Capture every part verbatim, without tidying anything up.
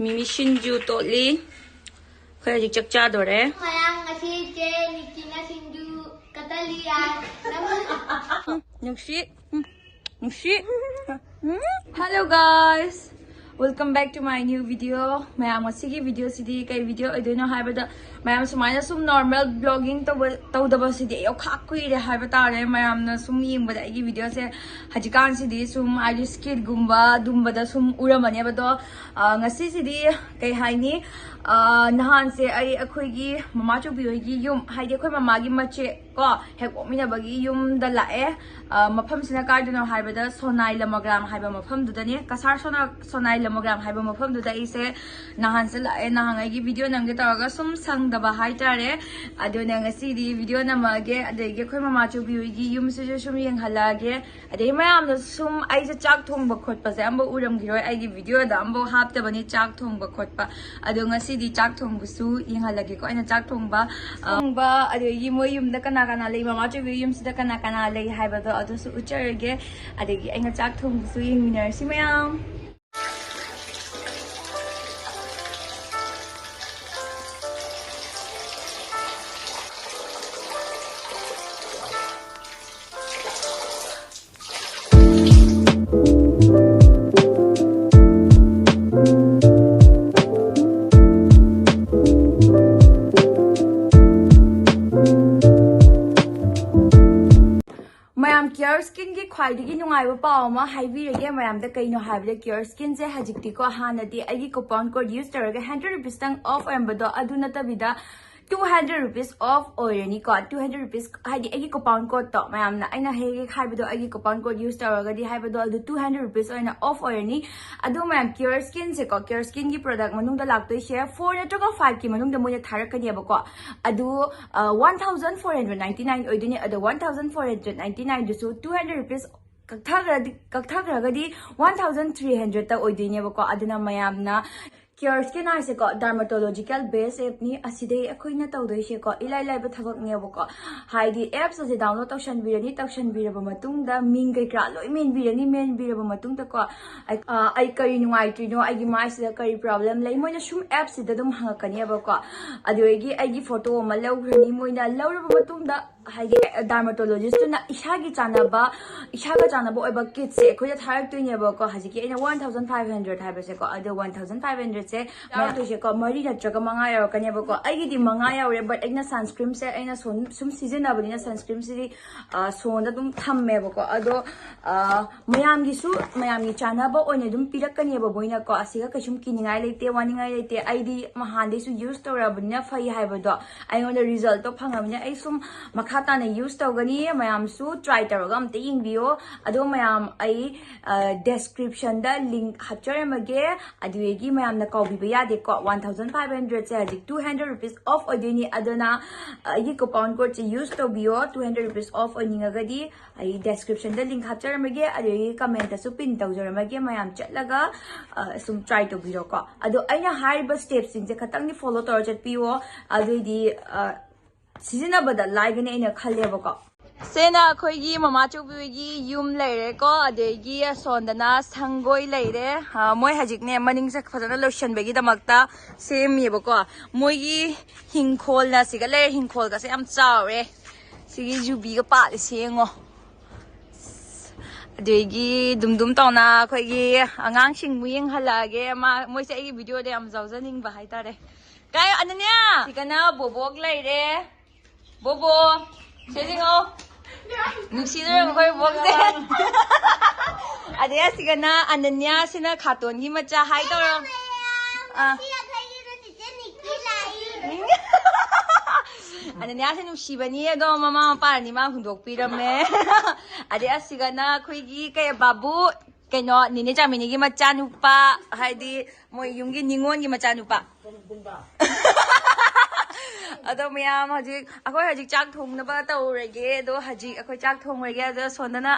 ꯃꯤꯃꯤ ꯁꯤꯡꯖꯨ ꯇꯣꯠꯂꯤ꯫ ꯑꯩꯈꯣꯏ ꯍꯧꯖꯤꯛ ꯆꯥꯛ ꯆꯥꯗꯣꯔꯦ꯫ ꯃꯌꯥꯝ ꯉꯁꯤ ꯆꯦ ꯅꯤꯀꯤꯅ ꯁꯤꯡꯖꯨ ꯀꯠꯇꯜꯂꯤ ꯌꯥꯏ꯫ ꯎꯝ, ꯅꯨꯡꯁꯤ꯫ ꯎꯝ, ꯅꯨꯡꯁꯤ꯫ ꯎꯝ꯫ Hello guys, welcome back to my new video. ꯃꯌꯥꯝ, ꯉꯁꯤꯒꯤ video ꯁꯤꯗꯤ ꯀꯩ video ꯑꯣꯏꯗꯣꯏꯅꯣ ꯍꯥꯏꯕꯗ, ꯃꯌꯥꯝ, ꯁꯨꯃꯥꯏꯅ ꯁꯨꯝ normal vlogging ꯇꯧꯕ ꯇꯧꯗꯕꯁꯤꯗꯤ ꯑꯩ ꯌꯥꯝ ꯈꯥꯛ ꯀꯨꯏꯔꯦ ꯍꯥꯏꯕ ꯇꯥꯔꯦ꯫ ꯃꯌꯥꯝꯅ ꯁꯨꯝ ꯌꯦꯡꯕꯗ ꯑꯩꯒꯤ video ꯁꯦ ꯍꯧꯖꯤꯛꯀꯥꯟꯁꯤꯗꯤ ꯁꯨꯝ ꯑꯩꯗꯤ skit ꯒꯨꯝꯕ ꯑꯗꯨꯝꯕꯗ ꯁꯨꯝ ꯎꯔꯝꯃꯅꯦꯕ꯫ ꯑꯗꯣ ꯑ, ꯉꯁꯤꯁꯤꯗꯤ ꯀꯩ ꯍꯥꯏꯅꯤ, ꯑ, ꯅꯍꯥꯟꯁꯦ ꯑꯩ ꯑꯩꯈꯣꯏꯒꯤ ꯃꯃꯥ ꯆꯧꯕꯤ ꯍꯣꯏꯒꯤ ꯌꯨꯝ, ꯍꯥꯏꯗꯤ ꯑꯩꯈꯣꯏ ꯃꯃꯥꯒꯤ ꯃꯆꯦ ꯀꯣ, ꯍꯦꯛ ꯄꯣꯛꯃꯤꯟꯅꯕꯒꯤ ꯌꯨꯝꯗ ꯂꯥꯛꯑꯦ꯫ ꯑ, ꯃꯐꯝꯁꯤꯅ ꯀꯥꯏꯗꯅꯣ ꯍꯥꯏꯕꯗ ꯁꯣꯅꯥꯏ ꯂꯃꯒ꯭ꯔꯥꯝ ꯍꯥꯏꯕ ꯃꯐꯝꯗꯨꯗꯅꯦ꯫ ꯀꯁꯥꯔ ꯁꯣꯅꯥ ꯁꯣꯅꯥꯏ ꯂꯃꯒ꯭ꯔꯥꯝ ꯍꯥꯏꯕ ꯃꯐꯝꯗꯨꯗ ꯑꯩꯁꯦ ꯅꯍꯥꯟꯁꯦ ꯂꯥꯛꯑꯦ꯫ ꯅꯍꯥꯟꯉꯩꯒꯤ video ꯅꯝꯒꯦ ꯇꯧꯔꯒ ꯁꯨꯝ ꯁꯪꯗꯕ ꯍꯥꯏꯇꯥꯔꯦ꯫ ꯑꯗꯨꯅ ꯉꯁꯤꯗꯤ video ꯅꯝꯃꯛꯑꯒꯦ, ꯑꯗꯒꯤ ꯑꯩꯈꯣꯏ ꯃꯃꯥ ꯆꯧꯕꯤ ꯍꯣꯏꯒꯤ ꯌꯨꯝꯁꯤꯁꯨ ꯁꯨꯝ ꯌꯦꯡꯍꯜꯂꯛꯑꯒꯦ꯫ ꯑꯗꯩ ꯃꯌꯥꯝꯅ ꯁꯨꯝ ꯑꯩꯁꯦ ꯆꯥꯛ ꯊꯣꯡꯕ ꯈꯣꯠꯄꯁꯦ ꯑꯝꯐꯥꯎ ꯎꯔꯝꯈꯤꯔꯣꯏ, ꯑꯩꯒꯤ video ꯗ ꯑꯝꯐꯥꯎ ꯍꯥꯞꯇꯕꯅꯤ ꯆꯥꯛ ꯊꯣꯡꯕ ꯈꯣꯠꯄ꯫ ꯑꯗꯣ ꯉꯁꯤꯗꯤ ꯆꯥꯛ ꯊꯣꯡꯕꯁꯨ ꯌꯦꯡꯍꯜꯂꯒꯦꯀꯣ, ꯑꯩꯅ ꯆꯥꯛ ꯊꯣꯡꯕ꯫ ꯑ, ꯊꯣꯡꯕ, ꯑꯗꯒꯤ ꯃꯣꯏ ꯌꯨꯝꯗ ꯀꯅꯥ ꯀꯅꯥ ꯂꯩ, ꯃꯃꯥ ꯆꯧꯕꯤ ꯌꯨꯝꯁꯤꯗ ꯀꯅꯥ ꯀꯅꯥ ꯂꯩ ꯍꯥꯏꯕꯗꯣ ꯑꯗꯨꯁꯨ ꯎꯠꯆꯔꯒꯦ꯫ ꯑꯗꯒꯤ ꯑꯩꯅ ꯆꯥꯛ ꯊꯣꯡꯕꯁꯨ ꯌꯦꯡꯃꯤꯟꯅꯔꯁꯤ ꯃꯌꯥꯝ꯫ ꯃꯌꯥꯝ, ꯀꯤꯌꯔ ꯁ꯭ꯀꯤꯟꯒꯤ ꯈ꯭ꯋꯥꯏꯗꯒꯤ ꯅꯨꯡꯉꯥꯏꯕ ꯄꯥꯎ ꯑꯃ ꯍꯥꯏꯕꯤꯔꯒꯦ ꯃꯌꯥꯝꯗ꯫ ꯀꯩꯅꯣ ꯍꯥꯏꯕꯗ, ꯀꯤꯌꯔ ꯁ꯭ꯀꯤꯟꯁꯦ ꯍꯧꯖꯤꯛꯇꯤꯀꯣ, ꯍꯥꯟꯅꯗꯤ ꯑꯩꯒꯤ coupon code use ꯇꯧꯔꯒ hundred rupees ꯇꯪ off ꯑꯣꯏꯔꯝꯕꯗꯣ, ꯑꯗꯨ ꯅꯠꯇꯕꯤꯗ two hundred rupees off ꯑꯣꯏꯔꯅꯤꯀꯣ꯫ Two hundred rupees ꯍꯥꯏꯗꯤ ꯑꯩꯒꯤ coupon code ꯇꯣ, ꯃꯌꯥꯝꯅ ꯑꯩꯅ ꯍꯦꯛ ꯍꯦꯛ ꯍꯥꯏꯕꯗꯣ, ꯑꯩꯒꯤ coupon code use ꯇꯧꯔꯒꯗꯤ ꯍꯥꯏꯕꯗꯣ, ꯑꯗꯨ two hundred rupees ꯑꯣꯏꯅ off ꯑꯣꯏꯔꯅꯤ꯫ ꯑꯗꯣ ꯃꯌꯥꯝ, ꯀꯤꯌꯔ ꯁ꯭ꯀꯤꯟꯁꯦꯀꯣ, ꯀꯤꯌꯔ ꯁ꯭ꯀꯤꯟꯒꯤ product ꯃꯅꯨꯡꯗ ꯂꯥꯛꯇꯣꯏꯁꯦ four ꯅꯠꯇ꯭ꯔꯒ five ꯀꯤ ꯃꯅꯨꯡꯗ ꯃꯣꯏꯅ ꯊꯥꯔꯛꯀꯅꯦꯕꯀꯣ꯫ ꯑꯗꯨ, ꯑ, one thousand four hundred ninety nine ꯑꯣꯏꯗꯣꯏꯅꯦ꯫ ꯑꯗꯣ one thousand four hundred ninety nine ꯗꯨꯁꯨ two hundred rupees ꯀꯛꯊꯈ꯭ꯔꯗꯤ, ꯀꯛꯊꯈ꯭ꯔꯒꯗꯤ one thousand three hundred ꯇ ꯑꯣꯏꯗꯣꯏꯅꯦꯕꯀꯣ꯫ ꯑꯗꯨꯅ ꯃꯌꯥꯝꯅ ꯀꯤꯌꯔ ꯁ꯭ꯀꯤꯟ ꯍꯥꯏꯁꯦꯀꯣ ꯗꯔꯃꯥꯇꯣꯂꯣꯖꯤꯀꯦꯜ ꯕꯦꯁ ꯑꯦꯞꯅꯤ꯫ ꯑꯁꯤꯗꯩ ꯑꯩꯈꯣꯏꯅ ꯇꯧꯗꯣꯏꯁꯦꯀꯣ ꯏꯂꯥꯏ ꯂꯥꯏꯕ ꯊꯕꯛꯅꯦꯕꯀꯣ꯫ ꯍꯥꯏꯗꯤ ꯑꯦꯞꯁ ꯑꯁꯤ ꯗꯥꯎꯟꯂꯣꯗ ꯇꯧꯁꯟꯕꯤꯔꯅꯤ꯫ ꯇꯧꯁꯟꯕꯤꯔꯕ ꯃꯇꯨꯡꯗ ꯃꯤꯡ ꯀꯩꯀꯔꯥ ꯂꯣꯏ ꯃꯦꯟꯕꯤꯔꯅꯤ꯫ ꯃꯦꯟꯕꯤꯔꯕ ꯃꯇꯨꯡꯗꯀꯣ ꯑꯩ ꯑ, ꯑꯩ ꯀꯔꯤ ꯅꯨꯡꯉꯥꯏꯇ꯭ꯔꯤꯅꯣ, ꯑꯩꯒꯤ ꯃꯥꯏꯁꯤꯗ ꯀꯔꯤ ꯄ꯭ꯔꯣꯕ꯭ꯂꯦꯝ ꯂꯩ, ꯃꯣꯏꯅ ꯁꯨꯝ ꯑꯦꯞꯁꯤꯗ ꯑꯗꯨꯝ ꯍꯪꯉꯛꯀꯅꯦꯕꯀꯣ꯫ ꯑꯗꯨꯗꯒꯤ ꯑꯩꯒꯤ ꯐꯣꯇꯣ ꯑꯃ ꯂꯧꯈ꯭ꯔꯅꯤ꯫ ꯃꯣꯏꯅ ꯂꯧꯔꯕ ꯃꯇꯨꯡꯗ ꯍꯥꯏꯗꯤ ꯗꯥꯔꯃꯥꯇꯣꯂꯣꯖꯤꯁꯇꯨꯅ ꯏꯁꯥꯒꯤ ꯆꯥꯟꯅꯕ ꯏꯁꯥꯒ ꯆꯥꯟꯅꯕ ꯑꯣꯏꯕ ꯀꯤꯠꯁꯦ ꯑꯩꯈꯣꯏꯗ ꯊꯥꯔꯛꯇꯣꯏꯅꯦꯕꯀꯣ꯫ ꯍꯧꯖꯤꯛꯀꯤ ꯑꯩꯅ ꯋꯥꯟ ꯊꯥꯎꯖꯟ ꯐꯥꯏꯚ ꯍꯟꯗ꯭ꯔꯦꯗ ꯍꯥꯏꯕꯁꯦꯀꯣ꯫ ꯑꯗꯣ ꯋꯥꯟ ꯊꯥꯎꯖꯟ ꯐꯥꯏꯚ ꯍꯟꯗ꯭ꯔꯦꯗꯁꯦ ꯌꯥꯎꯔꯛꯇꯣꯏꯁꯦꯀꯣ ꯃꯔꯤ ꯅꯠꯇ꯭ꯔꯒ ꯃꯉꯥ ꯌꯥꯎꯔꯛꯀꯅꯦꯕꯀꯣ꯫ ꯑꯩꯒꯤꯗꯤ ꯃꯉꯥ ꯌꯥꯎꯔꯦ, ꯕꯠ ꯑꯩꯅ ꯁꯟꯁꯀ꯭ꯔꯤꯟꯁꯦ ꯑꯩꯅ ꯁꯣꯟ ꯁꯨꯝ ꯁꯤꯖꯤꯟꯅꯕꯅꯤꯅ ꯁꯟꯁꯀ꯭ꯔꯤꯟꯁꯤꯗꯤ ꯁꯣꯟꯗ ꯑꯗꯨꯝ ꯊꯝꯃꯦꯕꯀꯣ꯫ ꯑꯗꯣ ꯃꯌꯥꯝꯒꯤꯁꯨ ꯃꯌꯥꯝꯒꯤ ꯆꯥꯟꯅꯕ ꯑꯣꯏꯅ ꯑꯗꯨꯝ ꯄꯤꯔꯛꯀꯅꯦꯕ ꯃꯣꯏꯅꯀꯣ꯫ ꯑꯁꯤꯒ ꯀꯩꯁꯨꯝ ꯀꯤꯅꯤꯡꯉꯥꯏ ꯂꯩꯇꯦ, ꯋꯥꯅꯤꯡꯉꯥꯏ ꯂꯩꯇꯦ꯫ ꯑꯩꯗꯤ ꯍꯥꯟꯅꯗꯩꯁꯨ ꯌꯨꯁ ꯇꯧꯔꯕꯅꯤꯅ ꯐꯩ ꯍꯥꯏꯕꯗꯣ ꯑꯩꯉꯣꯟꯗ ꯔꯤꯖꯜꯠꯇꯣ ꯐꯪꯉꯕꯅꯤꯅ ꯑꯩ ꯁꯨꯝ ꯃꯈꯥ ꯇꯥꯅ ꯌꯨꯁ ꯇꯧꯒꯅꯤ꯫ ꯃꯌꯥꯝꯁꯨ ꯇ꯭ꯔꯥꯏ ꯇꯧꯔꯒ ꯑꯝꯇ ꯌꯦꯡꯕꯤꯌꯣ꯫ ꯑꯗꯣ ꯃꯌꯥꯝ ꯑꯩ ꯗꯦꯁꯀ꯭ꯔꯤꯞꯁꯟꯗ ꯂꯤꯡꯛ ꯍꯥꯞꯆꯔꯝꯃꯒꯦ꯫ ꯑꯗꯨꯗꯒꯤ ꯃꯌꯥꯝꯅ ꯀꯥꯎꯕꯤꯕ ꯌꯥꯗꯦꯀꯣ꯫ ꯋꯥꯟ ꯊꯥꯎꯖꯟ ꯐꯥꯏꯚ ꯍꯟꯗ꯭ꯔꯦꯗꯁꯦ ꯍꯧꯖꯤꯛ ꯇꯨ ꯍꯟꯗ꯭ꯔꯦꯗ ꯔꯨꯄꯤꯁ ꯑꯣꯐ ꯑꯣꯏꯗꯣꯏꯅꯤ꯫ ꯑꯗꯨꯅ ꯑꯩꯒꯤ ꯀꯣꯄꯟ ꯀꯣꯗꯁꯦ ꯌꯨꯁ ꯇꯧꯕꯤꯌꯣ꯫ ꯇꯨ ꯍꯟꯗ꯭ꯔꯦꯗ ꯔꯨꯄꯤꯁ ꯑꯣꯐ ꯑꯣꯏꯅꯤꯡꯉꯒꯗꯤ ꯑꯩ ꯗꯦꯁꯀ꯭ꯔꯤꯞꯁꯟꯗ ꯂꯤꯡꯛ ꯍꯥꯞꯆꯔꯝꯃꯒꯦ꯫ ꯑꯗꯨꯗꯒꯤ ꯀꯃꯦꯟꯇꯁꯨ ꯄꯤꯟ ꯇꯧꯖꯔꯝꯃꯒꯦ꯫ ꯃꯌꯥꯝ ꯆꯠꯂꯒ ꯁꯨꯝ ꯇ꯭ꯔꯥꯏ ꯇꯧꯕꯤꯔꯣꯀꯣ꯫ ꯑꯗꯣ ꯑꯩꯅ ꯍꯥꯏꯔꯤꯕ ꯁ꯭ꯇꯦꯞꯁꯤꯡꯁꯦ ꯈꯇꯪꯗꯤ ꯐꯣꯂꯣ ꯇꯧꯔ ꯆꯠꯄꯤꯌꯣ꯫ ꯑꯗꯨꯑꯣꯏꯗꯤ ꯁꯤꯖꯤꯟꯅꯕꯗ ꯂꯥꯏꯒꯅꯤ ꯑꯩꯅ ꯈꯜꯂꯦꯕꯀꯣ꯫ ꯁꯦꯅ ꯑꯩꯈꯣꯏꯒꯤ ꯃꯃꯥ ꯆꯧꯕꯤꯒꯤ ꯌꯨꯝ ꯂꯩꯔꯦꯀꯣ꯫ ꯑꯗꯒꯤ ꯑꯁꯣꯝꯗꯅ ꯁꯪꯒꯣꯏ ꯂꯩꯔꯦ꯫ ꯃꯣꯏ ꯍꯧꯖꯤꯛꯅꯦ ꯃꯅꯤꯡꯁꯦ ꯐꯖꯅ ꯂꯣꯏꯁꯟꯕꯒꯤꯗꯃꯛꯇ ꯁꯦꯝꯃꯤꯕꯀꯣ꯫ ꯃꯣꯏꯒꯤ ꯍꯤꯡꯈꯣꯜꯅ ꯁꯤꯒ ꯂꯩꯔꯦ꯫ ꯍꯤꯡꯈꯣꯜꯒꯁꯦ ꯌꯥꯝ ꯆꯥꯎꯔꯦ꯫ ꯁꯤꯒꯤ ꯌꯨꯕꯤꯒ ꯄꯥꯜꯂꯤꯁꯦ ꯌꯦꯡꯉꯣ꯫ ꯑꯗꯒꯤ ꯗꯨꯝ ꯗꯨꯝ ꯇꯧꯅ ꯑꯩꯈꯣꯏꯒꯤ ꯑꯉꯥꯡꯁꯤꯡꯕꯨ ꯌꯦꯡꯍꯜꯂꯛꯑꯒꯦ꯫ ꯃꯥ ꯃꯣꯏꯁꯦ ꯑꯩꯒꯤ ꯚꯤꯗꯤꯑꯣꯗ ꯌꯥꯝ ꯌꯥꯎꯖꯅꯤꯡꯕ ꯍꯥꯏꯇꯥꯔꯦ꯫ ꯀꯥꯏ ꯑꯅꯅ꯭ꯌꯥ? ꯁꯤꯒꯅ ꯕꯣꯕꯣꯛ ꯂꯩꯔꯦ꯫ ꯕꯣꯕꯣ, ꯁꯤꯗ ꯌꯦꯡꯉꯣ꯫ ꯅꯨꯡꯁꯤꯗ꯭ꯔꯣ ꯑꯩꯈꯣꯏ ꯕꯣꯕꯣꯛꯁꯦ? ꯑꯗꯩ ꯑꯁꯤꯒꯅ ꯑꯅꯟꯌꯥꯁꯤꯅ ꯈꯥꯇꯣꯟꯒꯤ ꯃꯆꯥ꯫ ꯍꯥꯏ ꯇꯧꯔꯣ꯫ ꯑꯥ꯫ ꯑꯅꯟꯌꯥꯁꯦ ꯅꯨꯡꯁꯤꯕꯅꯤ, ꯑꯗꯣ ꯃꯃꯥ ꯃꯄꯥꯅꯅꯤ ꯃꯥ ꯍꯨꯟꯗꯣꯛꯄꯤꯔꯝꯃꯦ꯫ ꯑꯗꯩ ꯑꯁꯤꯒꯅ ꯑꯩꯈꯣꯏꯒꯤ ꯀꯩ ꯕꯥꯕꯨ, ꯀꯩꯅꯣ, ꯅꯦꯅꯦ ꯆꯥꯃꯤꯅꯤꯒꯤ ꯃꯆꯥꯅꯨꯄꯥ, ꯍꯥꯏꯗꯤ ꯃꯣꯏ ꯌꯨꯝꯒꯤ ꯅꯤꯉꯣꯜꯒꯤ ꯃꯆꯥꯅꯨꯄꯥ꯫ ꯑꯗꯣ ꯃꯌꯥꯝ ꯍꯧꯖꯤꯛ ꯑꯩꯈꯣꯏ ꯍꯧꯖꯤꯛ ꯆꯥꯛ ꯊꯣꯡꯅꯕ ꯇꯧꯔꯒꯦ꯫ ꯑꯗꯣ ꯍꯧꯖꯤꯛ ꯑꯩꯈꯣꯏ ꯆꯥꯛ ꯊꯣꯡꯉꯒꯦ꯫ ꯑꯗꯣ ꯁꯣꯝꯗꯅ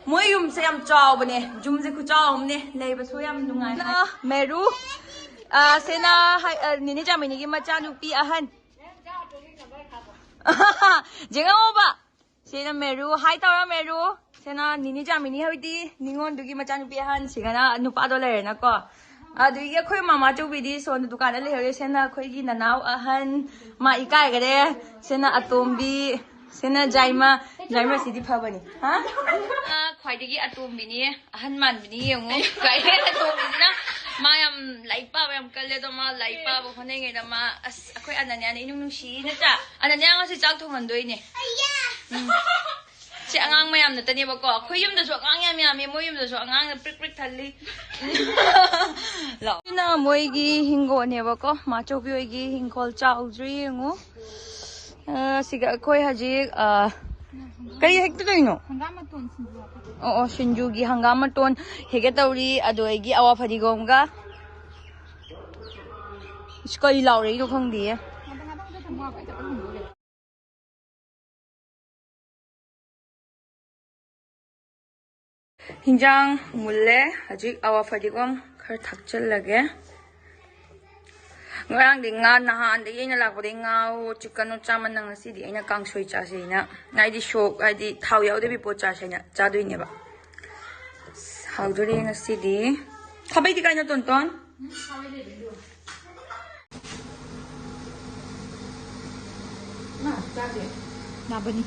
ꯃꯣꯏ ꯌꯨꯝꯁꯦ ꯌꯥꯝ ꯆꯥꯎꯕꯅꯦ, ꯌꯨꯝꯁꯦ ꯈꯨꯆꯥꯎ ꯑꯃꯅꯦ, ꯂꯩꯕꯁꯨ ꯌꯥꯝ ꯅꯨꯡꯉꯥꯏ꯫ ꯃꯦꯔꯨ, ꯑ, ꯁꯤꯅ ꯍꯥꯏ-, ꯑ, ꯅꯤꯅꯦ ꯆꯥꯃꯤꯅꯤꯒꯤ ꯃꯆꯥꯅꯨꯄꯤ ꯑꯍꯟ꯫ ꯌꯦꯡꯉꯛꯑꯣꯕ꯫ ꯁꯤꯅ ꯃꯦꯔꯨ꯫ ꯍꯥꯏ ꯇꯧꯔ, ꯃꯦꯔꯨ꯫ ꯁꯤꯅ ꯅꯤꯅꯦ ꯆꯥꯃꯤꯅꯤ ꯍꯣꯏꯗꯤ ꯅꯤꯉꯣꯜꯗꯨꯒꯤ ꯃꯆꯥꯅꯨꯄꯤ ꯑꯍꯟ꯫ ꯁꯤꯒꯅ ꯅꯨꯄꯥꯗꯣ ꯂꯩꯔꯦꯅꯀꯣ꯫ ꯑꯗꯨꯗꯒꯤ ꯑꯩꯈꯣꯏ ꯃꯃꯥ ꯆꯧꯕꯤꯗꯤ ꯁꯣꯝꯗ ꯗꯨꯀꯥꯟꯗ ꯂꯩꯍꯧꯔꯦ꯫ ꯁꯤꯅ ꯑꯩꯈꯣꯏꯒꯤ ꯅꯅꯥꯎ ꯑꯍꯟ, ꯃꯥ ꯏꯀꯥꯏꯈꯔꯦ꯫ ꯁꯤꯅ ꯑꯇꯣꯝꯕꯤ, ꯁꯤꯅ ꯖꯥꯏꯃ꯫ ꯖꯥꯏꯃꯁꯤꯗꯤ ꯐꯕꯅꯤ꯫ ꯍꯥ? ꯑ, ꯈ꯭ꯋꯥꯏꯗꯒꯤ ꯑꯇꯣꯝꯕꯤꯅꯤ, ꯑꯍꯟ ꯃꯥꯟꯕꯤꯅꯤ ꯌꯦꯡꯉꯨ꯫ ꯈ꯭ꯋꯥꯏꯗꯒꯤ ꯑꯇꯣꯝꯕꯤꯁꯤꯅ ꯃꯥ ꯌꯥꯝ ꯂꯥꯏꯔꯤꯛ ꯄꯥꯕ ꯌꯥꯝ ꯀꯜꯂꯦ꯫ ꯑꯗꯣ ꯃꯥ ꯂꯥꯏꯔꯤꯛ ꯄꯥꯕ ꯍꯣꯠꯅꯔꯤꯉꯩꯗ ꯃꯥ, ꯑꯁ, ꯑꯩꯈꯣꯏ ꯑꯅꯅ꯭ꯌꯥꯅ ꯏꯅꯨꯡ ꯅꯨꯡꯁꯤ ꯅꯠꯇ꯭ꯔꯥ? ꯑꯅꯅ꯭ꯌꯥ ꯉꯁꯤ ꯆꯥꯛ ꯊꯣꯡꯍꯟꯗꯣꯏꯅꯦ꯫ ꯎꯝ꯫ ꯁꯤ ꯑꯉꯥꯡ ꯃꯌꯥꯝ ꯅꯠꯇꯅꯦꯕꯀꯣ, ꯑꯩꯈꯣꯏ ꯌꯨꯝꯗꯁꯨ ꯑꯉꯥꯡ ꯌꯥꯝ ꯌꯥꯝꯃꯤ, ꯃꯣꯏ ꯌꯨꯝꯗꯁꯨ ꯑꯉꯥꯡꯅ ꯄ꯭ꯔꯤꯛ ꯄ꯭ꯔꯤꯛ ꯊꯜꯂꯤ꯫ ꯂꯥꯛꯑꯣ꯫ ꯁꯤꯅ ꯃꯣꯏꯒꯤ ꯍꯤꯡꯒꯣꯜꯅꯦꯕꯀꯣ, ꯃꯥꯆꯧꯕꯤ ꯍꯣꯏꯒꯤ ꯍꯤꯡꯈꯣꯜ ꯆꯥꯎꯗ꯭ꯔꯤ ꯌꯦꯡꯉꯨ꯫ ꯑ, ꯁꯤꯒ ꯑꯩꯈꯣꯏ ꯍꯧꯖꯤꯛ, ꯑ, ꯀꯔꯤ ꯍꯦꯛꯇꯗꯣꯏꯅꯣ? ꯍꯪꯒꯥꯝ ꯃꯇꯣꯟ ꯁꯤꯡꯖꯨ ꯍꯥꯞꯄ꯫ ꯑꯣ, ꯑꯣ, ꯁꯤꯡꯖꯨꯒꯤ ꯍꯪꯒꯥꯝ ꯃꯇꯣꯟ ꯍꯦꯛꯀꯦ ꯇꯧꯔꯤ, ꯑꯗꯨꯗꯒꯤ ꯑꯋꯥ ꯐꯗꯤꯒꯣꯝꯒ꯫ ꯏꯁ, ꯀꯔꯤ ꯂꯥꯎꯔꯛꯏꯅꯣ ꯈꯪꯗꯤꯌꯦ꯫ ꯉꯥꯛꯇꯪ, ꯉꯥꯛꯇꯪ ꯑꯝꯇ ꯊꯝꯃꯣ ꯍꯥꯏꯕ, ꯑꯩ ꯆꯠꯄ ꯉꯝꯃꯔꯣꯏ꯫ ꯍꯤꯟꯖꯥꯡ ꯃꯨꯜꯂꯦ꯫ ꯍꯧꯖꯤꯛ ꯑꯋꯥ ꯐꯗꯤꯒꯣꯝ ꯈꯔ ꯊꯥꯛꯆꯜꯂꯒꯦ꯫ ꯉꯔꯥꯡꯗꯤ ꯉꯥ, ꯅꯍꯥꯟꯗꯒꯤ ꯑꯩꯅ ꯂꯥꯛꯄꯗꯒꯤ ꯉꯥꯋꯣ ꯆꯤꯛꯀꯟꯋꯣ ꯆꯥꯃꯟꯗꯅ ꯉꯁꯤꯗꯤ ꯑꯩꯅ ꯀꯥꯡꯁꯣꯏ ꯆꯥꯁꯦꯅ, ꯍꯥꯏꯗꯤ ꯁꯣꯛ, ꯍꯥꯏꯗꯤ ꯊꯥꯎ ꯌꯥꯎꯗꯕꯤ ꯄꯣꯠ ꯆꯥꯁꯦꯅ ꯆꯥꯗꯣꯏꯅꯦꯕ꯫ ꯑꯁ, ꯍꯥꯎꯗꯣꯔꯦ ꯉꯁꯤꯗꯤ꯫ ꯈꯥꯕꯩꯗꯤ ꯀꯥꯏꯅ, ꯇꯣꯟꯇꯣꯟ? ꯅꯥꯕꯅꯤ꯫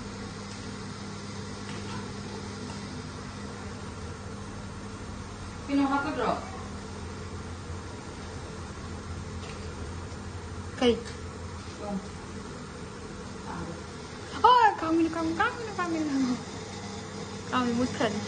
ꯀꯩꯅꯣ ꯍꯥꯞꯀꯗ꯭ꯔꯣ? ꯀꯩ? ꯑꯣ, ꯀꯥꯡꯃꯤꯅ, ꯀꯥꯡ-, ꯀꯥꯡꯃꯤꯅ, ꯀꯥꯡꯃꯤꯅ꯫ ꯀꯥꯡꯃꯤ ꯃꯨꯠꯈ꯭ꯔꯅꯤ꯫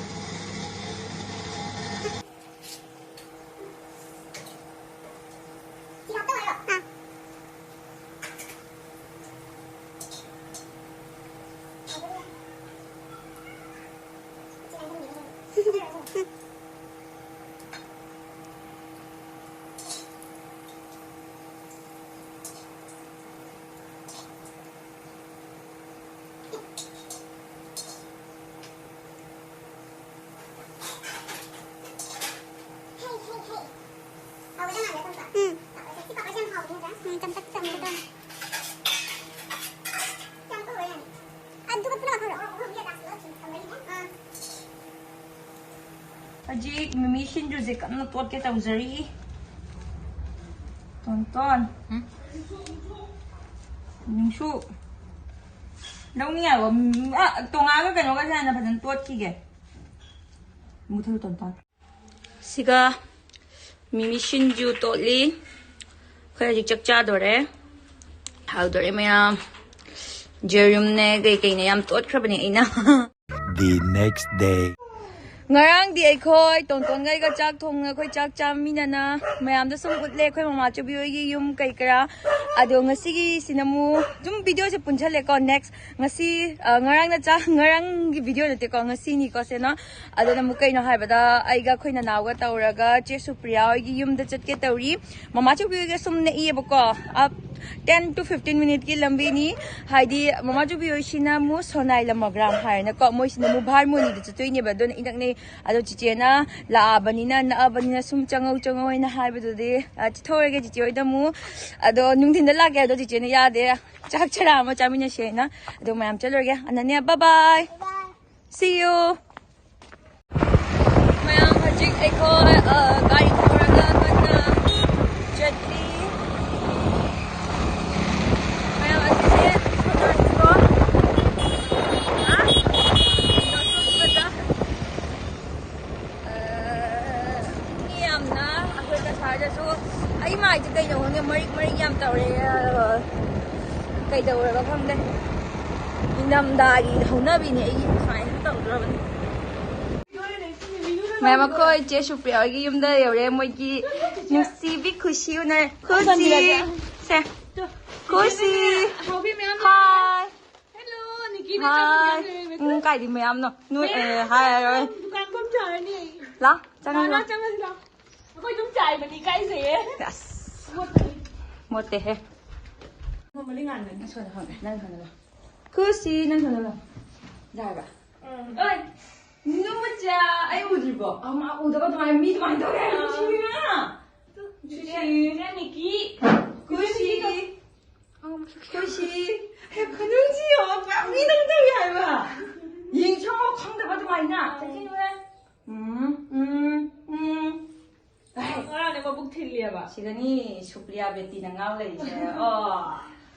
ꯎꯝ꯫ ꯎꯝ, ꯆꯝꯇꯛ ꯆꯝꯕꯗꯣ꯫ ꯑꯗꯨꯒ ꯄꯨꯂꯞ ꯍꯥꯞꯈ꯭ꯔꯣ꯫ ꯑꯥ꯫ ꯍꯧꯖꯤꯛ ꯃꯤꯃꯤ ꯁꯤꯡꯖꯨꯁꯦ ꯀꯟꯅ ꯇꯣꯠꯀꯦ ꯇꯧꯖꯔꯤ꯫ ꯇꯣꯟꯇꯣꯟ꯫ ꯎꯝ? ꯅꯨꯡꯁꯨ꯫ ꯂꯧꯅꯤꯡꯉꯥꯏꯕ꯫ ꯎꯝ, ꯑ, ꯇꯣꯉꯥꯟꯒ ꯀꯩꯅꯣꯒꯁꯦ ꯍꯥꯟꯅ ꯐꯖꯅ ꯇꯣꯠꯈꯤꯒꯦ꯫ ꯃꯨꯊꯠꯂꯨ, ꯇꯣꯟꯇꯣꯟ꯫ ꯁꯤꯒ ꯃꯤꯃꯤ ꯁꯤꯡꯖꯨ ꯇꯣꯠꯂꯤ꯫ ꯑꯩꯈꯣꯏ ꯍꯧꯖꯤꯛ ꯆꯥꯛ ꯆꯥꯗꯣꯔꯦ꯫ ꯍꯥꯎꯗꯣꯔꯦ ꯃꯌꯥꯝ꯫ ꯖꯦꯔꯨꯝꯅꯦ ꯀꯩꯀꯩꯅꯦ ꯌꯥꯝ ꯇꯣꯠꯈ꯭ꯔꯕꯅꯦ ꯑꯩꯅ꯫ The next day. ꯉꯔꯥꯡꯗꯤ ꯑꯩꯈꯣꯏ ꯇꯣꯟꯇꯣꯟꯒ ꯑꯩꯒ ꯆꯥꯛ ꯊꯣꯡꯉ ꯑꯩꯈꯣꯏ ꯆꯥꯛ ꯆꯥꯃꯤꯟꯅꯅ ꯃꯌꯥꯝꯗ ꯁꯨꯝ ꯎꯠꯂꯦ ꯑꯩꯈꯣꯏ ꯃꯃꯥꯆꯧꯕꯤ ꯍꯣꯏꯒꯤ ꯌꯨꯝ ꯀꯩ ꯀꯔꯥ꯫ ꯑꯗꯣ ꯉꯁꯤꯒꯤꯁꯤꯅ ꯑꯃꯨꯛ ꯁꯨꯝ ꯚꯤꯗꯤꯑꯣꯁꯦ ꯄꯨꯟꯁꯜꯂꯦꯀꯣ꯫ Next ꯉꯁꯤ, ꯑ, ꯉꯔꯥꯡꯅ ꯆꯥ-, ꯉꯔꯥꯡꯒꯤ ꯚꯤꯗꯤꯑꯣ ꯅꯠꯇꯦꯀꯣ, ꯉꯁꯤꯅꯤꯀꯣ ꯁꯦꯅ꯫ ꯑꯗꯨꯅ ꯑꯃꯨꯛ ꯀꯩꯅꯣ ꯍꯥꯏꯕꯗ ꯑꯩꯒ ꯑꯩꯈꯣꯏ ꯅꯅꯥꯎꯒ ꯇꯧꯔꯒ ꯆꯦ ꯁꯨꯄ꯭ꯔꯤꯌꯥ ꯍꯣꯏꯒꯤ ꯌꯨꯝꯗ ꯆꯠꯀꯦ ꯇꯧꯔꯤ꯫ ꯃꯃꯥꯆꯧꯕꯤ ꯍꯣꯏꯒ ꯁꯨꯝ ꯅꯛꯏꯌꯦꯕꯀꯣ꯫ Up ten to fifteen minute ꯀꯤ ꯂꯝꯕꯤꯅꯤ꯫ ꯍꯥꯏꯗꯤ ꯃꯃꯥ ꯖꯨꯕꯤ ꯍꯣꯏꯁꯤꯅ ꯑꯃꯨꯛ ꯁꯣꯅꯥꯏ ꯂꯃꯒ꯭ꯔꯥꯝ ꯍꯥꯏꯔꯦꯅꯀꯣ, ꯃꯣꯏꯁꯤꯅ ꯑꯃꯨꯛ ꯚꯥꯔꯃꯣꯅꯤꯗ ꯆꯠꯇꯣꯏꯅꯦꯕ, ꯑꯗꯨꯅ ꯏꯅꯛ ꯅꯛꯏ꯫ ꯑꯗꯣ ꯆꯤꯆꯦꯅ ꯂꯥꯛꯑꯕꯅꯤꯅ, ꯅꯛꯑꯕꯅꯤꯅ ꯁꯨꯝ ꯆꯪꯉꯧ ꯆꯪꯉꯧ ꯍꯥꯏꯅ ꯍꯥꯏꯕꯗꯨꯗꯤ, ꯑ, ꯆꯠꯊꯣꯛꯑꯔꯒꯦ ꯆꯤꯆꯦ ꯍꯣꯏꯗ ꯑꯃꯨꯛ꯫ ꯑꯗꯣ ꯅꯨꯡꯊꯤꯟꯗ ꯂꯥꯛꯀꯦ, ꯑꯗꯣ ꯆꯤꯆꯦꯅ ꯌꯥꯗꯦ, ꯆꯥꯛ ꯆꯔꯥ ꯑꯃ ꯆꯥꯃꯤꯟꯅꯁꯦꯅ꯫ ꯑꯗꯣ ꯃꯌꯥꯝ ꯆꯠꯂꯨꯔꯒꯦ꯫ Ananya, bye bye. See you. ꯃꯌꯥꯝ ꯍꯧꯖꯤꯛ ꯑꯩꯈꯣꯏ, ꯑ, ꯒꯥꯔꯤ ꯊꯧꯔꯒ ꯀꯟꯅ ꯆꯠꯂꯤ꯫ ꯃꯌꯥꯝ ꯑꯁꯤꯁꯦ ꯁꯣꯅꯥꯏꯀꯣ꯫ ꯑ? ꯑ, ꯃꯤ ꯌꯥꯝꯅ ꯑꯩꯈꯣꯏ ꯀꯁꯥꯔꯗꯁꯨ ꯑꯩ ꯃꯥꯏꯁꯦ ꯀꯩꯅꯣ ꯈꯪꯗꯦ, ꯃꯔꯤꯛ ꯃꯔꯤꯛ ꯌꯥꯝ ꯇꯧꯔꯦ꯫ ꯑ, ꯀꯩꯗꯧꯔꯕ ꯈꯪꯗꯦ꯫ ꯅꯤꯡꯊꯝꯊꯥꯒꯤ ꯍꯧꯅꯕꯤꯅꯦ ꯑꯩꯒꯤ, ꯁꯨꯃꯥꯏꯅ ꯇꯧꯗ꯭ꯔꯕꯅꯤ꯫ ꯃꯌꯥꯝ ꯑꯩꯈꯣꯏ ꯆꯦ ꯁꯨꯄ꯭ꯔꯤꯌꯥ ꯍꯣꯏꯒꯤ ꯌꯨꯝꯗ ꯌꯧꯔꯦ꯫ ꯃꯣꯏꯒꯤ ꯅꯨꯡꯁꯤꯕꯤ ꯈꯨꯁꯤ ꯎꯅꯔꯦ꯫ ꯈꯨꯁꯤ꯫ ꯁꯦ꯫ ꯈꯨꯁꯤ꯫ ꯍꯥꯏ꯫ ꯍꯥꯏ꯫ ꯎꯝ, ꯀꯥꯏꯗꯤ ꯃꯌꯥꯝꯅꯣ? ꯅꯣꯏ, ꯑꯦ, ꯍꯥꯏ, ꯍꯥꯏ, ꯍꯥꯏ꯫ ꯂꯥ, ꯆꯪꯉꯣ꯫ ꯑꯩꯈꯣꯏ ꯑꯗꯨꯝ ꯆꯥꯏꯕꯅꯤ, ꯏꯀꯥꯏꯖꯩꯌꯦ꯫ ꯑꯁ꯫ ꯃꯣꯠꯇꯦꯍꯦ꯫ ꯃꯃꯜꯗꯤ ꯉꯥꯟꯕꯅꯤ꯫ ꯁꯣꯝꯗ ꯐꯝꯃꯦ꯫ ꯅꯪ ꯁꯣꯝꯗ ꯂꯥꯎ꯫ ꯈꯨꯁꯤ, ꯅꯪ ꯁꯣꯝꯗ ꯂꯥꯎ꯫ ꯌꯥꯔꯕ? ꯎꯝ꯫ ꯑꯣꯏ, ꯅꯨꯃꯤꯠꯁꯦ ꯑꯩ ꯎꯗ꯭ꯔꯤꯕꯣ? ꯑꯃ ꯎꯗꯕ ꯑꯗꯨꯃꯥꯏꯅ ꯃꯤ ꯑꯗꯨꯃꯥꯏꯅ ꯇꯧꯋꯦ꯫ ꯑꯥ꯫ ꯅꯨꯡꯁꯤꯕꯤꯃ꯫ ꯈꯨꯁꯤ꯫ ꯈꯨꯁꯤ꯫ ꯈꯨꯁꯤ꯫ ꯍꯦ, ꯈꯨꯅꯨꯡꯁꯤ ꯌꯦꯡꯉꯣ, ꯄꯨꯔꯥ ꯃꯤꯗꯧ ꯇꯧꯏ ꯍꯥꯏꯕ꯫ ꯌꯦꯡꯁꯪꯉꯣ, ꯈꯪꯗꯕ ꯑꯗꯨꯃꯥꯏꯅ꯫ ꯆꯠꯈꯤꯅꯨꯍꯦ꯫ ꯎꯝ, ꯎꯝ, ꯎꯝ꯫ ꯉꯔꯥꯡꯅꯦ ꯃꯕꯨꯛ ꯊꯤꯜꯂꯤꯑꯕ꯫ ꯁꯤꯗꯅꯤ ꯁꯨꯄ꯭ꯔꯤꯌꯥ ꯕꯦꯇꯤꯅ ꯉꯥꯎ ꯂꯩꯔꯤꯁꯦ꯫ ꯑꯣ꯫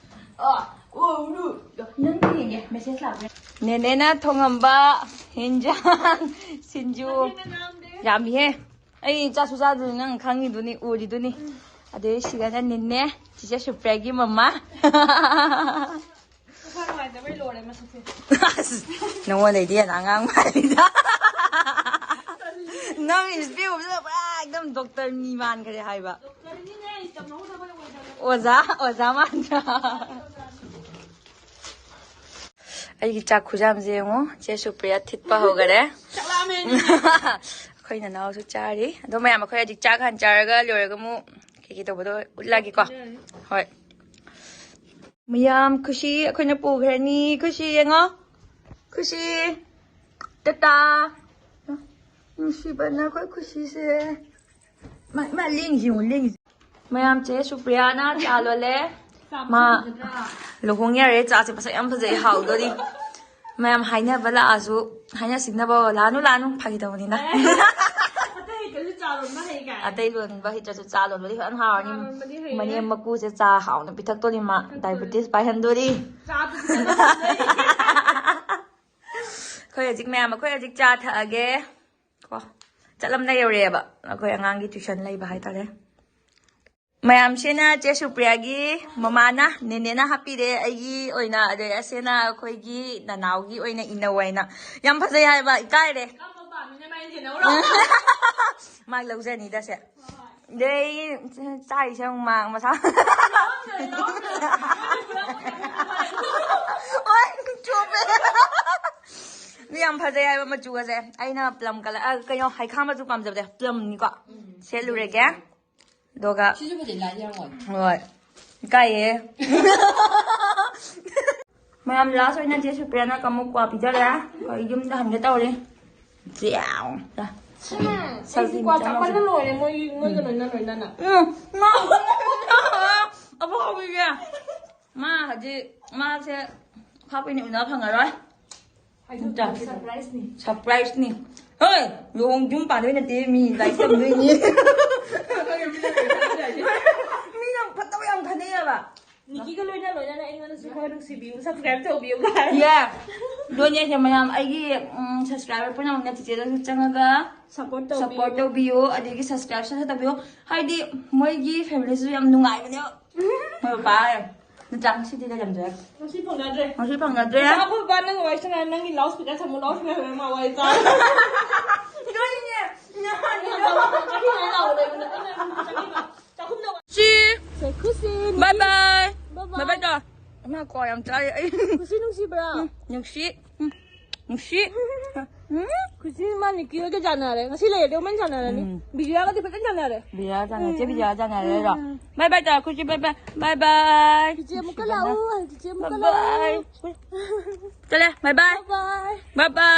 ꯑꯣ, ꯑꯣ, ꯎꯔꯨ꯫ ꯅꯪ ꯌꯦꯡꯒꯦ, ꯃꯦꯁꯦꯖ ꯂꯥꯛꯄ꯭ꯔꯥ? ꯅꯦꯅꯦꯅ ꯊꯣꯡꯉꯝꯕ ꯍꯤꯟꯖꯥꯡ ꯁꯤꯡꯖꯨ ꯌꯥꯝꯃꯤꯍꯦ꯫ ꯑꯩ ꯆꯥꯁꯨ ꯆꯥꯗ꯭ꯔꯤ, ꯅꯪ ꯈꯪꯉꯤꯗꯨꯅꯤ, ꯎꯔꯤꯗꯨꯅꯤ꯫ ꯑꯗꯩ ꯁꯤꯗꯅ ꯅꯤꯟꯅꯦ, ꯆꯤꯆꯦ ꯁꯨꯄ꯭ꯔꯤꯌꯥꯒꯤ ꯃꯃꯥ꯫ ꯃꯁꯥ ꯅꯨꯡꯉꯥꯏꯇꯕꯩ ꯂꯣꯏꯔꯦ ꯃꯁꯛꯁꯦ꯫ ꯑꯁ, ꯅꯉꯣꯟꯗꯩꯗꯤ ꯍꯦꯟꯅ ꯑꯉꯥꯡ ꯃꯥꯜꯂꯤꯗ꯫ ꯅꯪ ꯏꯁꯄꯦꯛ ꯎꯞꯁꯜꯂ ꯄꯨꯔꯥ ꯑꯦꯛꯗꯝ ꯗꯣꯛꯇꯔ ꯃꯤ ꯃꯥꯟꯈ꯭ꯔꯦ ꯍꯥꯏꯕ꯫ ꯗꯣꯛꯇꯔꯅꯤꯅꯦ, ꯇꯝꯍꯧꯗꯕ ꯑꯣꯏꯗꯕ꯫ ꯑꯣꯖꯥ, ꯑꯣꯖꯥ ꯃꯥꯟꯗ꯭ꯔꯥ? ꯑꯩꯒꯤ ꯆꯥꯛ ꯈꯨꯖꯥꯝꯁꯦ ꯌꯦꯡꯉꯣ, ꯆꯦ ꯁꯨꯄ꯭ꯔꯤꯌꯥ ꯊꯤꯠꯄ ꯍꯧꯈꯔꯦ꯫ ꯆꯥꯛ ꯂꯥꯝꯃꯦ ꯑꯩꯗꯤ꯫ ꯑꯩꯈꯣꯏ ꯅꯅꯥꯎꯁꯨ ꯆꯥꯔꯤ꯫ ꯑꯗꯣ ꯃꯌꯥꯝ, ꯑꯩꯈꯣꯏ ꯍꯧꯖꯤꯛ ꯆꯥꯛ ꯍꯥꯟꯅ ꯆꯥꯔꯒ ꯂꯣꯏꯔꯒ ꯑꯃꯨꯛ ꯀꯩꯀꯩ ꯇꯧꯕꯗꯣ ꯎꯠꯂꯛꯑꯒꯦꯀꯣ꯫ ꯍꯣꯏ꯫ ꯃꯌꯥꯝ ꯈꯨꯁꯤ ꯑꯩꯈꯣꯏꯅ ꯄꯨꯈ꯭ꯔꯅꯤ꯫ ꯈꯨꯁꯤ ꯌꯦꯡꯉꯣ꯫ ꯈꯨꯁꯤ꯫ ꯇꯇꯥ꯫ ꯅꯨꯡꯁꯤꯕꯅ ꯑꯩꯈꯣꯏ ꯈꯨꯁꯤꯁꯦ꯫ ꯃꯥ, ꯃꯥ ꯂꯦꯡꯉꯤꯁꯤ ꯌꯦꯡꯉꯨ, ꯂꯦꯡꯉꯤꯁꯤ꯫ ꯃꯌꯥꯝ, ꯆꯦ ꯁꯨꯄ꯭ꯔꯤꯌꯥꯅ ꯆꯥ ꯂꯣꯜꯂꯦ꯫ ꯆꯥ ꯃꯥ ꯐꯖꯗ꯭ꯔꯥ? ꯂꯨꯍꯣꯡ ꯌꯥꯔꯦ, ꯆꯥꯁꯦ ꯃꯁꯛ ꯌꯥꯝ ꯐꯖꯩ, ꯍꯥꯎꯗꯣꯔꯤ꯫ ꯃꯌꯥꯝ ꯍꯥꯏꯅꯕ ꯂꯥꯛꯑꯁꯨ, ꯍꯥꯏꯅ ꯁꯤꯡꯅꯕ ꯂꯥꯛꯑꯅꯨ, ꯂꯥꯛꯑꯅꯨ, ꯐꯥꯒꯤ ꯇꯧꯕꯅꯤꯅ꯫ ꯑꯇꯩ ꯍꯩꯇ꯭ꯔꯁꯨ ꯆꯥ ꯂꯣꯟꯕ ꯍꯩ ꯀꯥꯏ꯫ ꯑꯇꯩ ꯂꯣꯟꯕ ꯍꯩꯇ꯭ꯔꯁꯨ ꯆꯥ ꯂꯣꯟꯕꯗꯤ ꯐꯖꯅ ꯍꯥꯎꯔꯅꯤ꯫ ꯆꯥ ꯂꯣꯟꯕꯗꯤ ꯍꯩꯔꯦ꯫ ꯃꯅꯦꯝ ꯃꯀꯨꯁꯦ ꯆꯥ ꯍꯥꯎꯅ ꯄꯤꯊꯛꯇꯣꯔꯤ ꯃꯥ, ꯄꯤꯊꯛꯇꯣꯔꯤ꯫ ꯗꯥꯏꯕꯤꯇꯤꯁ ꯄꯥꯏꯍꯟꯗꯣꯔꯤ꯫ ꯆꯥ ꯄꯤꯊꯛꯇꯣꯔꯤ꯫ ꯑꯩꯈꯣꯏ ꯍꯧꯖꯤꯛ ꯃꯌꯥꯝ, ꯑꯩꯈꯣꯏ ꯍꯧꯖꯤꯛ ꯆꯥ ꯊꯛꯑꯒꯦ꯫ ꯀꯣ, ꯆꯠꯂꯝꯗꯥꯏ ꯌꯧꯔꯛꯑꯦꯕ, ꯑꯩꯈꯣꯏ ꯑꯉꯥꯡꯒꯤ ꯇ꯭ꯌꯨꯁꯟ ꯂꯩꯕ ꯍꯥꯏꯇꯥꯔꯦ꯫ ꯃꯌꯥꯝꯁꯤꯅ ꯆꯦ ꯁꯨꯄ꯭ꯔꯤꯌꯥꯒꯤ ꯃꯃꯥꯅ, ꯅꯦꯅꯦꯅ ꯍꯥꯞꯄꯤꯔꯦ꯫ ꯑꯩꯒꯤ ꯑꯣꯏꯅ, ꯑꯗꯩ ꯑꯁꯤꯅ ꯑꯩꯈꯣꯏꯒꯤ ꯅꯅꯥꯎꯒꯤ ꯑꯣꯏꯅ ꯏꯅꯧ ꯍꯥꯏꯅ꯫ ꯌꯥꯝ ꯐꯖꯩ ꯍꯥꯏꯕ, ꯏꯀꯥꯏꯔꯦ꯫ ꯀꯔꯝꯕ ꯄꯥꯝꯃꯤꯅꯣ? ꯃꯥꯏ ꯌꯦꯟꯅꯧꯔꯣ? ꯃꯥ ꯂꯧꯖꯅꯤꯗ ꯁꯦ꯫ ꯑꯗꯩ ꯆꯥꯔꯤꯁꯦ ꯑꯃꯨꯛ ꯃꯥ ꯃꯁꯥ꯫ ꯂꯧꯔꯝꯗ꯭ꯔꯦ, ꯂꯧꯔꯝꯗ꯭ꯔꯦ꯫ ꯍꯣꯏ, ꯆꯨꯝꯃꯦ꯫ ꯌꯥꯝ ꯐꯖꯩ ꯍꯥꯏꯕ ꯃꯆꯨꯒꯁꯦ꯫ ꯑꯩꯅ ꯄ꯭ꯂꯝ ꯀꯂꯔ, ꯑ, ꯀꯩꯅꯣ, ꯍꯩꯈꯥ ꯃꯆꯨ ꯄꯥꯝꯖꯕꯗꯣ, ꯄ꯭ꯂꯝꯅꯤꯀꯣ꯫ ꯁꯦꯠꯂꯨꯔꯒꯦ꯫ ꯑꯗꯨꯒ ꯁꯤꯁꯨ ꯐꯖꯩ, ꯂꯥꯏꯠ ꯌꯥꯝ ꯋꯥꯏ꯫ ꯍꯣꯏ꯫ ꯏꯀꯥꯏꯌꯦ꯫ ꯃꯌꯥꯝ, ꯂꯥꯁ ꯑꯣꯏꯅ ꯆꯦ ꯁꯨꯄ꯭ꯔꯤꯌꯥꯅ ꯀꯃꯨꯛ ꯀ꯭ꯋꯥ ꯄꯤꯖꯔꯦ꯫ ꯑꯩꯈꯣꯏ ꯌꯨꯝꯗ ꯍꯟꯒꯦ ꯇꯧꯔꯤ꯫ ꯖ꯭ꯌꯥꯎ꯫ ꯁꯖꯤ ꯑꯩꯗꯤ ꯀ꯭ꯋꯥ ꯃꯆꯥ ꯆꯥꯃꯟꯅ ꯂꯣꯏꯔꯦ ꯃꯣꯏꯒꯤ, ꯃꯣꯏꯒ ꯂꯣꯏꯅ ꯂꯣꯏꯅꯅ꯫ ꯎꯝ, ꯑꯕꯣꯛ ꯍꯧꯕꯤꯒꯦ꯫ ꯃꯥ ꯍꯧꯖꯤꯛ, ꯃꯥꯁꯦ ꯈ꯭ꯋꯥ ꯀꯨꯏꯅ ꯎꯅꯕ ꯐꯪꯉꯔꯣꯏ꯫ ꯍꯥꯏꯗꯣꯛꯇꯦ, ꯁꯔꯄ꯭ꯔꯥꯏꯖꯅꯤ꯫ ꯁꯔꯄ꯭ꯔꯥꯏꯖꯅꯤ꯫ ꯍꯣꯏ, ꯂꯨꯍꯣꯡ ꯌꯨꯝ ꯄꯥꯟꯗꯣꯏ ꯅꯠꯇꯦ, ꯃꯤ ꯂꯥꯏꯔꯤꯛ ꯇꯝꯗꯣꯏꯅꯤ꯫ ꯃꯤꯅ ꯐꯠꯇꯕ ꯌꯥꯝ ꯈꯟꯅꯩꯌꯦꯕ꯫ ꯅꯤꯀꯤꯒ ꯂꯣꯏꯅ ꯂꯣꯏꯅꯅ ꯑꯩꯉꯣꯟꯗꯁꯨ ꯈꯔ ꯅꯨꯡꯁꯤꯕꯤꯌꯨ, subscribe ꯇꯧꯕꯤꯌꯨ ꯀꯥꯏ꯫ ꯌꯥ꯫ ꯂꯣꯏꯅ ꯍꯦꯛ ꯃꯌꯥꯝ ꯑꯩꯒꯤ, ꯎꯝ, subscriber ꯄꯨꯝꯅꯃꯛꯅ ꯆꯤꯆꯦꯗꯁꯨ ꯆꯪꯉꯒ support ꯇꯧꯕꯤꯌꯨ꯫ Support ꯇꯧꯕꯤꯌꯨ, ꯑꯗꯒꯤ subscribe ꯁꯨ ꯇꯧꯕꯤꯌꯨ꯫ ꯍꯥꯏꯗꯤ ꯃꯣꯏꯒꯤ family ꯁꯨ ꯌꯥꯝ ꯅꯨꯡꯉꯥꯏꯕꯅꯦ꯫ ꯃꯣꯏ ꯄꯄꯥ ꯅꯠꯇ꯭ꯔꯥ ꯉꯁꯤꯗꯤ ꯂꯩꯔꯝꯗ꯭ꯔꯦ꯫ ꯉꯁꯤ ꯐꯪꯅꯗ꯭ꯔꯦ꯫ ꯉꯁꯤ ꯐꯪꯅꯗ꯭ꯔꯦ꯫ ꯑꯩꯈꯣꯏ ꯄꯄꯥ ꯅꯪ ꯋꯥꯔꯤ ꯁꯥꯟꯅ ꯅꯪꯒꯤ loudspeaker ꯊꯝꯃꯨ, loudspeaker ꯊꯝꯃꯨ ꯃꯥ ꯋꯥꯔꯤ ꯇꯥꯔꯦ꯫ ꯅꯣꯏꯅꯦ꯫ ꯆꯥꯛꯈꯨꯝꯗ ꯁꯤ꯫ ꯁꯦ, ꯈꯨꯁꯤ, ꯅꯤꯀꯤ꯫ Bye bye꯫ Bye bye꯫ Bye bye ꯇꯧ꯫ ꯏꯃꯥ ꯀ꯭ꯋꯥ ꯌꯥꯝ ꯆꯥꯔꯦ ꯑꯩ꯫ ꯈꯨꯁꯤ ꯅꯨꯡꯁꯤꯕ꯭ꯔꯥ? ꯎꯝ, ꯅꯨꯡꯁꯤ꯫ ꯎꯝ, ꯅꯨꯡꯁꯤ꯫ ꯎꯝ꯫ ꯈꯨꯁꯤ ꯃꯥ ꯅꯤꯀꯤ ꯍꯣꯏꯒ ꯆꯥꯟꯅꯔꯦ꯫ ꯉꯁꯤ ꯂꯩꯔꯗꯤ ꯑꯃꯨꯛ ꯍꯦꯟꯅ ꯆꯥꯟꯅꯔꯅꯤ꯫ ꯎꯝ꯫ ꯕꯤꯖꯤꯌꯥꯒꯗꯤ ꯐꯖꯅ ꯆꯥꯟꯅꯔꯦ꯫ ꯕꯤꯖꯤꯌꯥ ꯆꯥꯟꯅꯔꯦ, ꯎꯝ꯫ ꯆꯦ ꯕꯤꯖꯤꯌꯥ ꯆꯥꯟꯅꯔꯦ ꯍꯥꯏꯔꯣ? ꯎꯝ꯫ Bye bye ꯇꯧ, ꯈꯨꯁꯤ, bye bye꯫ Bye bye꯫ ꯆꯤꯆꯦ ꯑꯃꯨꯛꯀ ꯅꯨꯡꯁꯤꯕꯅ꯫ ꯂꯥꯛꯎ꯫ ꯆꯤꯆꯦ ꯑꯃꯨꯛꯀ bye ꯂꯥꯛꯎ꯫ Bye꯫ ꯆꯠꯂꯦ, bye bye꯫ Bye bye꯫ Bye bye꯫